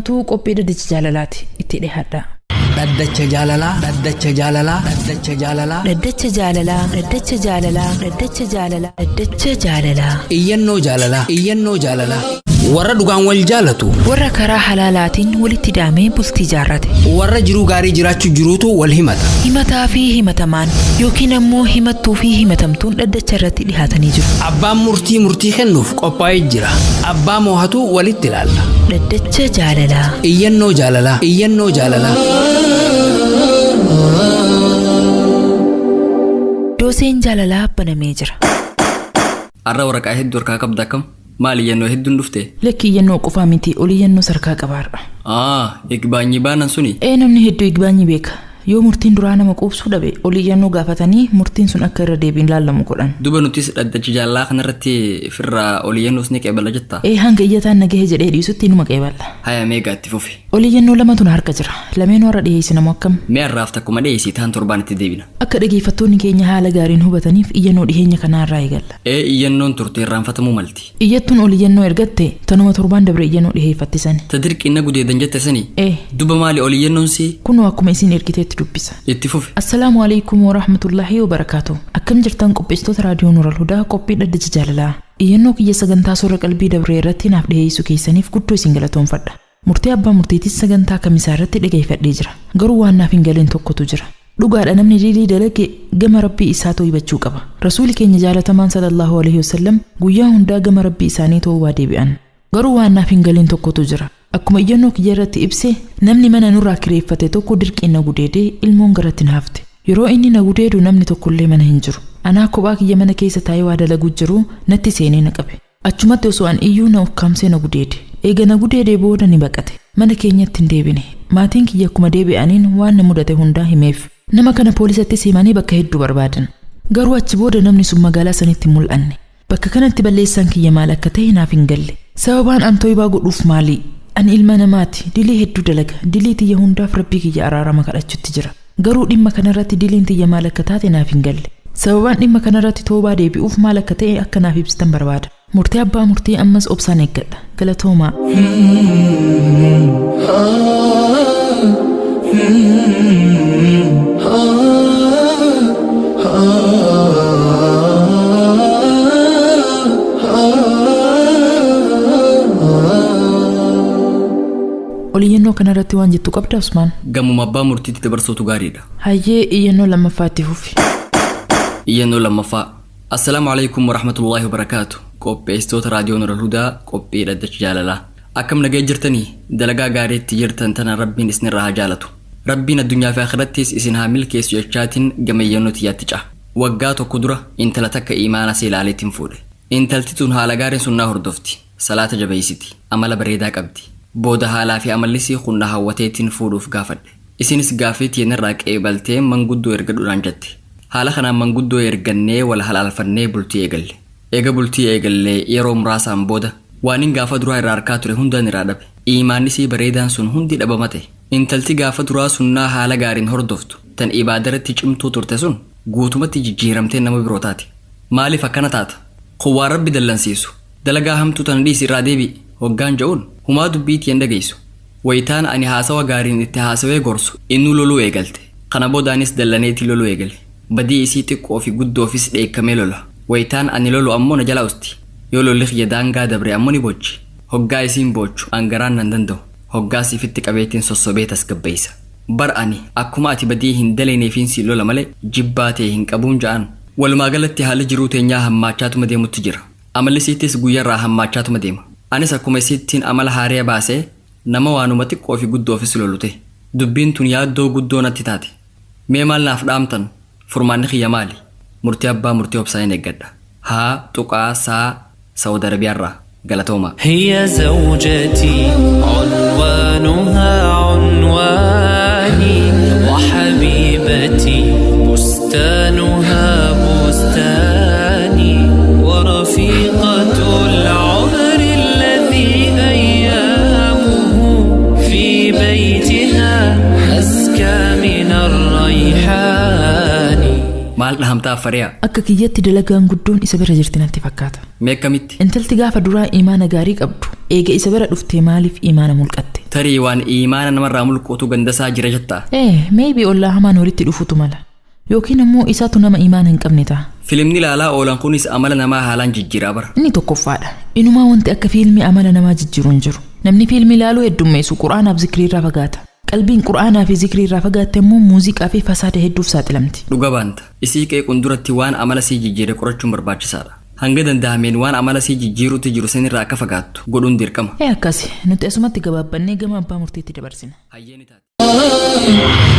Tuu qophii dhaddacha jaalalaati itti dhihaadha. Dhaddacha jaalalaa, dhaddacha jaalalaa, dhaddacha jaalalaa. Dhaddacha jaalalaa, dhaddacha jaalalaa, dhaddacha jaalalaa, dhaddacha jaalalaa. Iyyannoo jaalalaa, iyyannoo jaalalaa. Warra dhugaan wal jaalatu. Warra karaa halaalaatiin walitti daamee bultii jaarrate. Warra jiruu gaarii jiraachuu jiruutu wal himata. Himataa fi himatamaan yookiin ammoo himattuu fi himatamtuun dhaddacha irratti dhihaatanii jiru. Abbaan murtii murtii kennuuf qophaa'ee jira. Abbaa moohatu walitti ilaalla. Dhaddacha jaalalaa. Iyyannoo jaalalaa, iyyannoo jaalalaa. Dooseen jaalalaa banamee jira. Har'a waraqaa hedduu harkaa qabda akkam? Maali iyyannoo hedduun dhufte? Lakki iyyannoo qofaa miti ol iyyannoo sarkaa qabaarra. Aa, igbaanyii baanan suni. Ee namni hedduu igbaanyi beeka. Yoo murtiin duraa nama quubsuu dhabe ol iyyannoo gaafatanii murtiin sun akka irra deebiin laallamu godhan. Duba nutis dhaddacha jaalalaa kanarratti firraa ol iyyannoos ni qeebala jetta. Ee hanga iyyataan nagahe jedhee dhiisutti inuma qeeballa. Haya meegaa itti fufi. Ol iyyannoo lamatu na harka jira. Lameen warra dhiyeessinamu akkam? Mee har'aaf takkuma dhiyeessii ta'an torbaan itti deebina. Akka dhageeffattoonni keenya haala gaariin hubataniif iyyannoo dhiheenya kanaarraa eegalla. Ee iyyannoon turte irraanfatamuu malti. Iyyattuun ol iyyannoo ergatte tanuma torbaan dabre iyyannoo dhiheeffattisani. Ta dirqiin na gudeedan jette sani. Ee Duba maali ol iyyannoon si? Kunoo akkuma isin ergiteetti dubbisa. Itti fufi. Assalaamu alaikum warahmatullaahi wabarakaatu. Akkam jirtan qopheessitoota raadiyoo Nuural Hudaa qophii dhaddacha jaalalaa. Iyyannoo kiyya sagantaa soora qalbii dabree irratti naaf dhiyeessuu keessaniif guddoo isin galatoomfadha. Murtii abbaa murtiitis sagantaa kamisaa irratti dhageeffadhee jira. Garuu waan naaf hin galeen tokkotu jira. Dhugaadha namni dilii dalage gama rabbii isaa tooybachuu qaba. Rasuuli keenya jaalatamaan sallallahu alaihi wasallam guyyaa hundaa gama rabbii isaanii toowwaa deebi'an. Garuu waan naaf hin galeen tokkotu jira. Akkuma iyyannoo kiyya irratti ibse namni mana nurraa kireeffate tokko dirqiin na gudeedee ilmoon garatti na hafte. Yeroo inni na gudeedu namni tokkollee mana hin jiru. Anaa kophaa kiyya mana keessa taa'ee waa dalaguu jiru natti seenee na qabe. Achumatti osoo an iyyuu na ukkaamsee na gudeede. Eega na gudeedee booda ni baqate. Mana keenyatti hin deebine. Maatiin kiyya akkuma deebi'aniin waan na mudate hundaa himeef. Nama kana poolisatti himanii bakka hedduu barbaadan. Garuu achi booda namni sun magaalaa sanitti hin mul'anne. Bakka kanatti balleessaan kiyya maal akka ta'e naaf hin galle. Sababaan an tooybaa godhuuf maali? Ani ilma namaati. Dilii hedduu dalaga. Dilii tiyya hundaaf rabbii kiyya araarama kadhachuutti jira. Garuu dhimma kanarratti diliin tiyya maal akka taate naaf hin galle. Sababaan dhimma kanarratti toobaa deebi'uuf maal akka ta'e akka naaf ibsitan barbaada. Murtii abbaa murtii ammas obsaan eeggadha. Galatoomaa. Ol iyyannoo kanarratti waan jettu qabda Usmaan. Gamuma abbaa murtiitti dabarsuutu gaariidha. Hayyee iyyannoo lammaffaatti fufi. Iyyannoo lammaffaa. Assalaamu alaikum warahmatullaahi wabarakaatu. Qopheessitoota raadiyoo Nuural Hudaa qophii dhaddacha jaalalaa. Akkam nagee jirtanii dalagaa gaariitti jirtan tana rabbiin isinirraa haa jaalatu. Rabbiin addunyaa fi akhirattis isin haa milkeessu jechaatiin gama iyyannoo tiyyaatti ca'a. Waggaa tokko dura intala takka imaana see ilaaleetiin fuudhe. Intalti tun haala gaariin sunnaa hordofti. Salaata jabeessiti. Amala bareedaa qabdi. Booda haalaa fi amallisii kun na hawwateetiin fuudhuuf gaafadhe. Isinis gaaffii tiyyanirraa qeebaltee manguddoo ergadhuudhaan jette. Haala kanaan manguddoo ergannee wal halaalfannee bultii eegalle. Eega bultii eegallee yeroo muraasaan booda waan hin gaafa duraa irraa harkaa ture hundaan irraa dhabe. Imaannisii bareedaan sun hundi dhabama ta'e. Intalti gaafa duraa sunnaa haala gaariin hordoftu tan ibaadarratti cimtuu turte sun guutumatti jijjiiramtee nama biroo taate. Maaliif akkana taata? Kun waan rabbi dallansiisu. Dalagaa hamtuu tana dhiisi irraa deebi'i. Hoggaan ja'uun humaa dubbii tiyyan dhageessu. Wayitaan ani haasawa gaariin itti haasawee gorsu innuu loluu eegalte. Kana boodaanis dallaneetii loluu eegale. Badii isii xiqqoo fi guddoofis dheekkamee lola. Wayitaan ani lolu ammoo na jala usti. Yoo lolli kiyya daangaa dabre ammoo ni boochi. Hoggaa isiin boochu an garaan nan danda'u. Hoggaa sifitti qabeetiin sossobee tasgabbeessa. Bar ani akkuma ati badii hin daleeneefiin si lola malee jibbaa ta'e hin qabuun ja'an. Walumaa galatti haalli jiruu teenyaa hammaachaatuma deemutti jira. Amalli isiittis guyyarraa hammaachaatuma deema. Anis akkuma isiittiin amala haariya baasee nama waanuma xiqqoo fi guddoofis lolu ta'e. Dubbiin tun yaaddoo guddoo natti taate. Mee maal naaf dhaamtan? Furmaanni kiyya maali? Murtii abbaa murtii obsaan hin eeggadha. Haa tuqaa saa Saawud Arabiyaarraa galatooma. هي زوجتي عنوانها عنواني وحبيبتي بستانها بستاني ورفيقة العمر الذي أيامه في بيتها أزكى من الريحان. Maal dhahamtaa fari'a? Akka kiyyatti dalagaan guddoon isa bira jirti natti fakkaata. Mee akkamitti? Intalti gaafa duraa imaana gaarii qabdu eega isa bira dhuftee maaliif imaana mulqatte? Tarii waan imaana namarraa mulquutu gandasaa jira jettaa? Maybe ollaa hamaan walitti dhufutu mala. Yookiin ammoo isaatu nama imaana hin qabne ta'a. Filimni ilaalaa oolan kunis amala namaa haalaan jijjiiraa bara. Inni tokkoffaadha. Inumaa wanti akka fiilmii amala namaa jijjiiru hin jiru. Namni fiilmii ilaaluu heddummeessu quraanaaf zikrii irraa fagaata. Qalbiin quraanaa fi zikrii irraa fagaatte immoo muuziqaa fi fasaada hedduuf saaxilamti. Dhuga baanta. Isii qeequun duratti waan amala sii jijjiire qorachuun barbaachisaadha. Hanga danda'ameen waan amala sii jijjiiruutti jiru sanirraa akka fagaattu godhuun dirqama. Akkasi nuti asumatti gabaabbannee gama abbaa murtiitti dabarsina.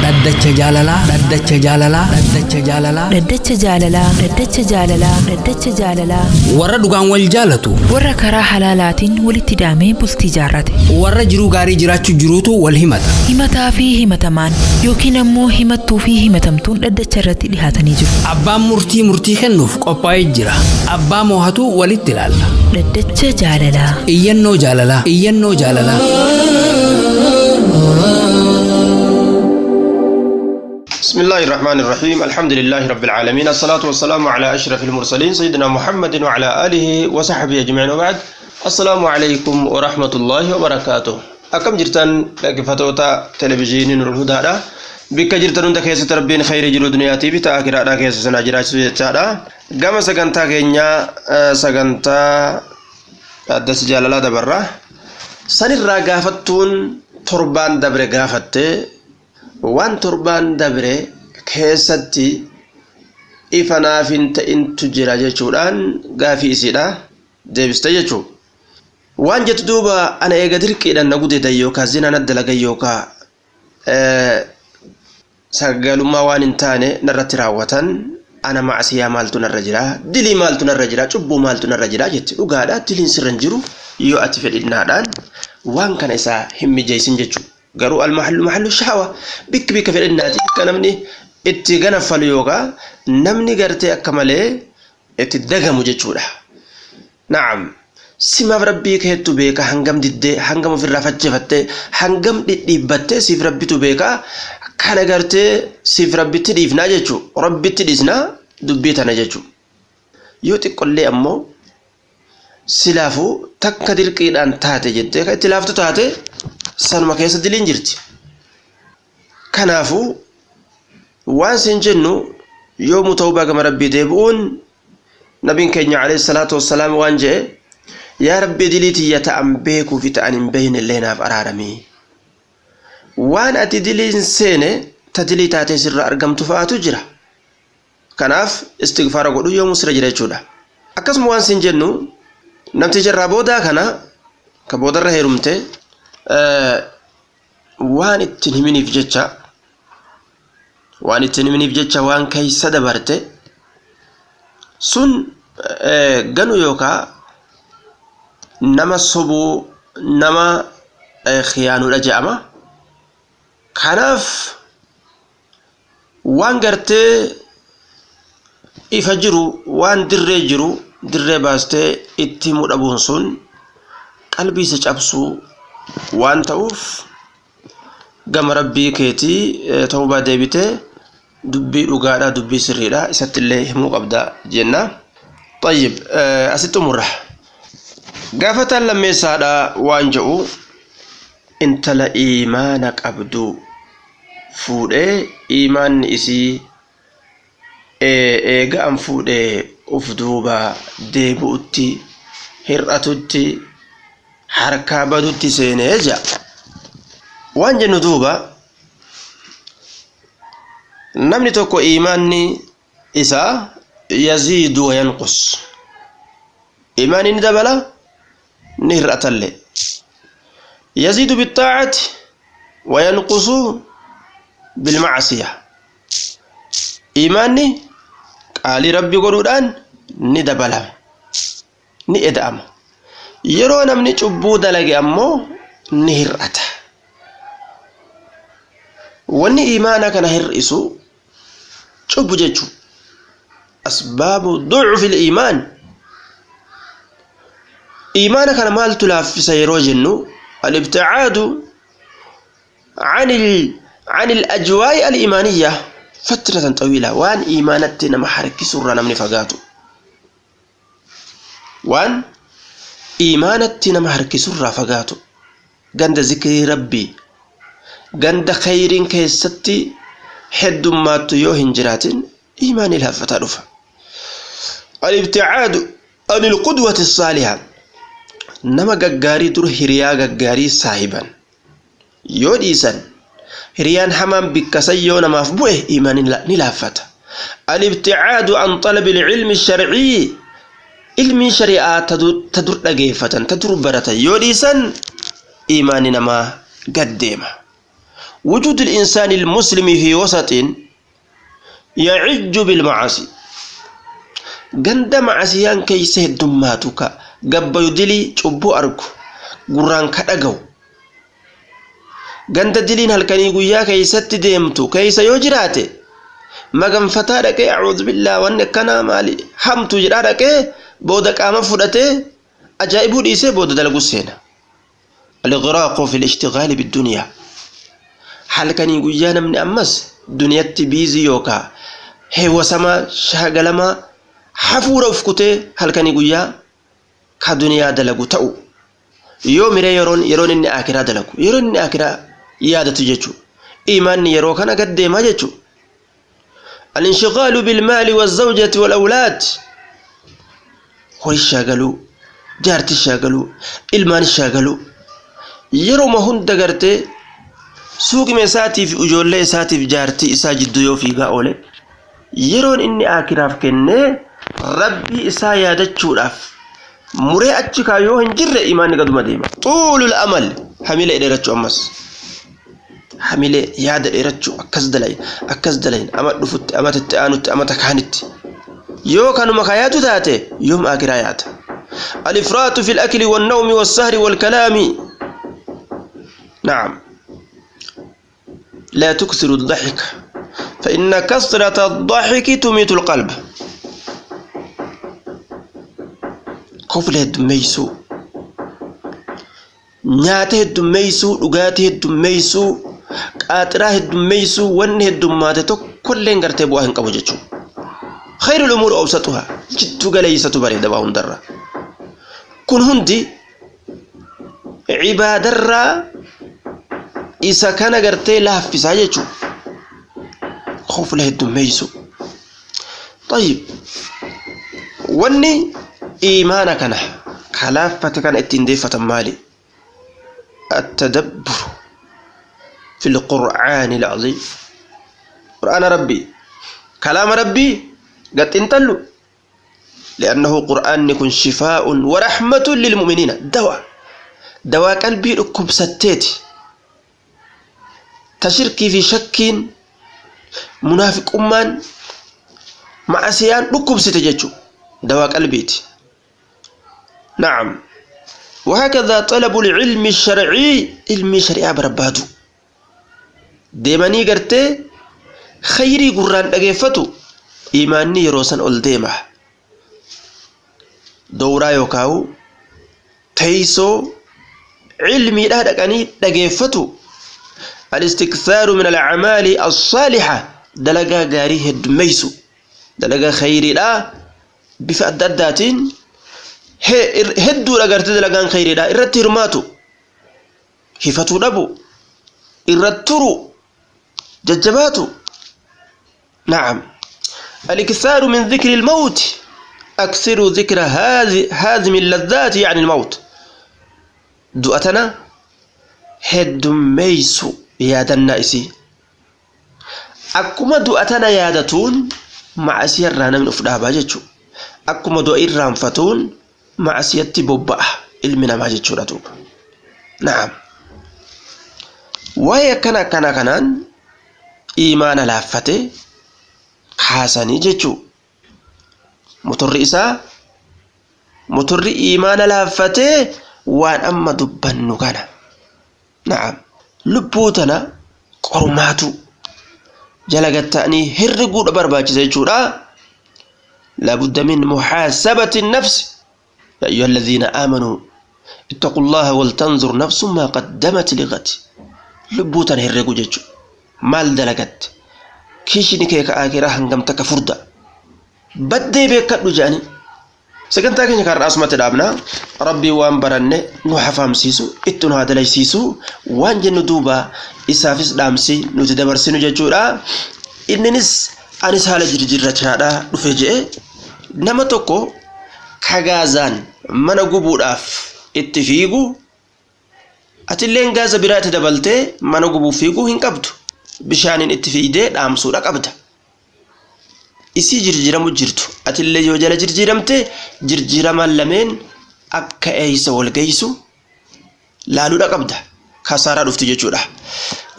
Dhaddacha jaalalaa, dhaddacha jaalalaa, dhaddacha jaalalaa. Dhaddacha jaalalaa, dhaddacha jaalalaa, dhaddacha jaalalaa. Warra dhugaan wal jaalatu. Warra karaa halaalaatiin walitti daamee bultii jaarrate. Warra jiruu gaarii jiraachuu jiruutu wal himata. Himataa fi himatamaan yookiin ammoo himattuu fi himatamtuun dhaddacha irratti dhihaatanii jiru. Abbaan murtii murtii kennuuf qophaa'ee jira. Abbaa moohatu walitti ilaalla. Dhaddacha jaalalaa. Iyyannoo jaalalaa. Iyyannoo jaalalaa. بسم الله الرحمن الرحيم الحمد لله رب العالمين الصلاة والسلام على أشرف المرسلين سيدنا محمد وعلى آله وصحبه أجمعين وبعد السلام عليكم ورحمة الله وبركاته أكم جرتان لكفتوتا تلفزيون نور الهدى بك جرتان هند كيس تربين خير جلو دنياتي بتا آخرة كيس سنجرا سجارة قام سجنتا كينيا سجنتا أدس جلالا دبرة سنرى قافتون تربان دبر قافته waan torbaan dabre keessatti ifa naaf hin ta'intu jira jechuudhaan gaafii isiidha deebiste jechuu. Waan jettu duuba ana eega dirqiidhaan na gudeedan yookaan zinaa na dalagan yookaan sagalummaa waan hin taane narratti raawwatan ana macsiyaa maaltu narra jira dilii maaltu narra jira cubbuu maaltu narra jira jetti dhugaadha diliin sirra hin jiru yoo ati fedhinnaadhaan waan kana isaa hin mijeessin jechuudha. Garuu almahallu mahallu shahawa bikki bikka fedhinnaati bakka namni itti ganaffalu yookaan namni gartee akka malee itti dagamu jechuudha. Naam simaaf rabbii keettu beeka hangam diddee hangam ofirraa fachefattee hangam dhidhiibbattee siif rabbitu beeka kana gartee siif rabbitti dhiifnaa jechuudha rabbitti dhiisnaa dubbii tana jechuudha. Yoo xiqqollee ammoo silaafuu takka dirqiidhaan taate jettee kan itti laaftu taate. Sanuma keessa diliin jirti. Kanaafuu waan siin jennu yoomuu tawbaa gama rabbii deebi'uun nabiin keenya alayhi salaatu wassalaam waan jedhe yaa rabbii dilii tiyya ta'an beekuu fi ta'an hin beekne illee naaf araaramii. Waan ati diliin seene ta dilii taatee sirra argamtu fa'aatu jira. Kanaaf istigfaara godhu yoomuu sirra jira jechuudha. Akkasuma waan siin jennu namticha irraa boodaa kana ka boodarra heerumte waan ittiin himiniif jecha waan keessa dabarte sun ganu yookaan nama sobuu nama khiyaanuudha jedhama. Kanaaf waan gartee ifa jiru waan dirree jiru dirree baastee itti himuu dhabuun sun qalbii isa cabsuu waan ta'uuf gama rabbii keetii tawbaa deebitee dubbii dhugaadha dubbii sirriidha isatti illee himuu qabda jenna. Tayyib asitti xumurra. Gaafataan lammeessaadha waan jedhu intala imaana qabdu fuudhee imaanni isii eega an fuudhee uf duuba deebi'utti hir'atutti harkaa badutti seenee jira. Waan jennu duuba namni tokko imaanni isaa yaziidu wa yanqus. Imaanni ni dabala ni hir'atallee. Yaziidu bittaa'ati wa yanqusu bilmacsiya. Imaanni qaalii rabbi godhuudhaan ni dabala ni eda'ama. Yeroo namni cubbuu dalage ammoo ni hir'ata. Wanni imaana kana hir'isu cubbu jechuudha. Asbaabu du'ufi iimaan. Imaana kana maaltu laaffisa yeroo jennu al-ibticaadu عن الأجواء الإيمانية. Fatratan xawiilaa waan iimaanatti nama harkisurraa namni fagaatu. Waan iimaanatti nama harkisurraa fagaatu. Ganda zikrii rabbii ganda khayriin keessatti heddummaattu yoo hin jiraatin iimaanni laaffataa dhufa. Al-ibticaadu anil qudwati saaliha nama gaggaarii dur hiriyaa gaggaarii saahiban yoo dhiisan hiriyaan hamaan bikkasan yoo namaaf bu'e iimaanni ni laaffata. Al-ibticaadu an talabi ilmi sharcii ilmii shari'aa ta dur dhageeffatan ta dur baratan yoo dhiisan iimaanni namaa gad deema. وجود الإنسان المسلم في وسط يعج بالمعاصي ganda macasiyaan keeysa heddummaatu ka gabbayu dilii cubbuu argu gurraan ka dhagahu ganda diliin halkanii guyyaa keeysatti deemtu keeysa yoo jiraate maganfataa dhaqee acuudhu billaa wanni akkanaa maali hamtu jedhaa dhaqee booda qaama fudhatee ajaa'ibuu dhiisee booda dalagu seena. Al-ighraaqu fi al-ishtigaali bid-dunyaa halkanii guyyaa namni ammas duniyatti biizii yookaa heewwasamaa shaagalamaa hafuura uf kutee halkanii guyyaa ka duniyaa dalagu ta'u yoo miree yeroon inni akiraa dalagu yeroo inni akiraa yaadatu jechuudha imaanni yeroo kana gad deemaa jechuudha. Al-inshigaalu bilmaali wazzawjati walawlaad horii shaagaluu jaartii shaagaluu ilmaan shaagaluu yeroo hunda gartee suuqima isaatiif ijoollee isaatiif jaartii isaa jidduu yoo fiigaa oole yeroon inni akiraaf kennee rabbii isaa yaadachuudhaaf muree achi kaayoo hin jirre imaanni gaduma deema. Xuulul amal hamilee dheerachuu ammas hamilee yaada dheerachuu akkas dalayin akkas dalayin ama dhufutti ama itti aanutti ama takaanitti yoo kanuma kayaatu taate yoom akiraa yaata. Alifraatu fil akli wannawmi wassahri walkalaami na'am. لا تكثر الضحك فإن كثرة الضحك تميت القلب kofla heddummeeysuu nyaata heddummeeysuu dhugaatii heddummeeysuu qaaxiraa heddummeeysuu wanni heddummaate tokkolleen gartee bu'aa hin qabu jechuudha. Khayru umuur awsatuha jiddu galeeysatu bareeda waa hundarra. Kun hundi cibaadarraa isa kana gartee laaffisaa jechuudha. Kofla heddummeeysuu. Tayyib wanni iimaana kana kalaaffate kana ittiin deeffatan maali? التدبر في القرآن العظيم قرآن ربي كلام ربي قد انتلوا لأنه قرآن يكون شفاء ورحمة للمؤمنين دواء دواء قلبي ركب ستيت تشركي في شك منافق أمان مع سيان ركب ستججو دواء قلبيتي نعم وهكذا طلب العلم الشرعي علم شريعة بربادو ديماني قرتي خيري قران أجيفتو إيماني روسان أول ديمة دورا يوكاو تيسو علمي لا دقاني دقيفتو الاستكثار من الأعمال الصالحة دلقا غاري هدميسو دلقا خيري لا بفأداداتين hedduudha gartee dalagaan khayriidha irratti hirmaatu hifatuu dhabu irratti turu jajjabaatu na'am الاكثار من ذكر الموت أكثروا ذكر هازم اللذات يعني الموت دؤتنا هدميسو يا النائسي أكما دؤتنا يادتون مع سيرنا من أفدها باجتشو أكما دؤ فتون macasiyatti bobba'a ilmi namaa jechuudha duuba na'am waa'ee akkana akkana kanaan iimaana laaffate kaasanii jechuu motorri isaa motorri iimaana laaffatee waan amma dubbannu kana na'am lubbuu tana qormaatu jala gatta'anii herriguudha barbaachisa jechuudha laabudda min muhaasabati nafsi يا أيها الذين آمنوا اتقوا الله ولتنظر نفس ما قدمت لغد لبوتا هرقو جيتشو مال دلقت Kiishni kee ka akiraa hangam takka furda. Baddee beekadhu jedhanii. Sagantaa keenya kan asumatti dhaabna. Rabbii waan baranne nu hafaamsiisu, itti nu haa dalaysiisu, waan jennu duuba isaafis dhaamsi nuti dabarsinu jechuudha. Inninis anis haala jirjirrachaadha dhufe je'e nama tokko kagaazaan mana gubuudhaaf itti fiigu atilleen gaaza biraa itti dabaltee mana gubuuf fiiguu hin qabdu. Bishaaniin itti fiigdee dhaamsuudha qabda. Isii jirjiramu jirtu atillee yoo jala jirjiramte jirjiramaan lameen akka eeysa wal geessu laaluudha qabda. Kasaaraa dhuftu jechuudha.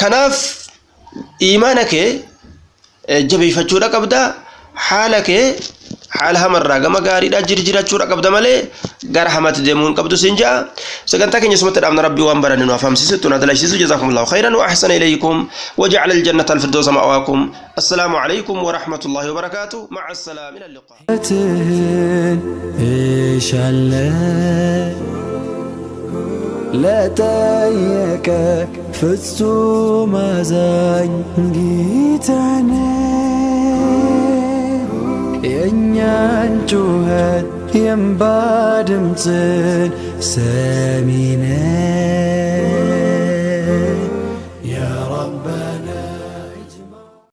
Kanaaf imaana kee jabeeffachuudha qabda. Haala kee haala hamarraa gama gaariidhaa jirjirachuudha qabda malee gara hamatti deemuu hin qabdu siin ja'a. Sagantaa keenya sumatti dhaabna. Rabbii waan baranne nu afaamsisu tuna dalaysiisu. Jazaakumullahu khayran wa ahsana ilaykum wa ja'ala aljannata alfirdawsa ma'waakum. Assalaamu alaykum wa rahmatullahi wa barakaatuh. Ma'a assalaam ila liqaa. እሻለሁ ለጠየቀ ፍጹም አዛኝ ጌታ ነህ። የእኛን ጩኸት የእምባ ድምፅን ሰሚ ነህ።